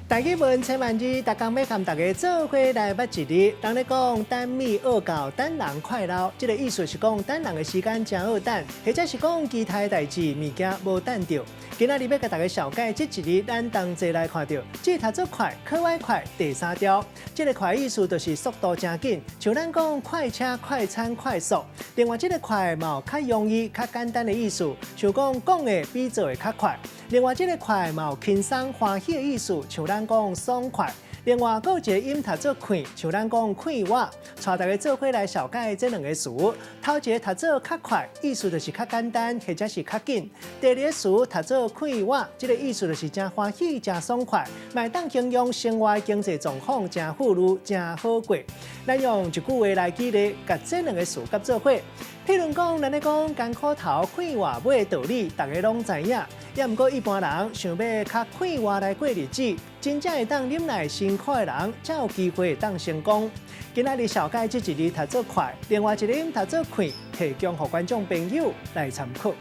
台語文千萬字，逐工欲佮大家做伙來捌一字。人咧講等米僫厚，等人快樂，這个意思是講等人的時間誠好等，或者是講其他的代誌物件無等著。今仔日欲共大家紹介這一字，咱同齊來看著，這讀做快，可愛快，第三調。這个快意思就是速度誠緊，像咱講快車、快餐、快速。另外，這个快嘛有較容易、較簡單的意思，像講講的比做的較快。另外，這个快嘛有輕鬆歡喜的意思，像咱講爽快。另外，閣有一个音讀做快，像咱講快活。帶大家做伙來紹介這兩个詞。頭一个讀做較快，意思就是較簡單，或者是較緊。第二个詞讀做快活，這个意思就是誠歡喜、誠爽快，嘛會當形容生活經濟狀況誠富裕、誠好過。咱用一句話來舉例，共這兩个詞佮做伙。譬如講，咱咧講艱苦頭快活尾的道理，大家攏知影。也毋過一般人想欲較快活來過日子，真正會當忍耐辛苦的人，才有機會會當成功。今仔日紹介這一字讀做快，另外一个音讀做快，提供予觀眾朋友來參考。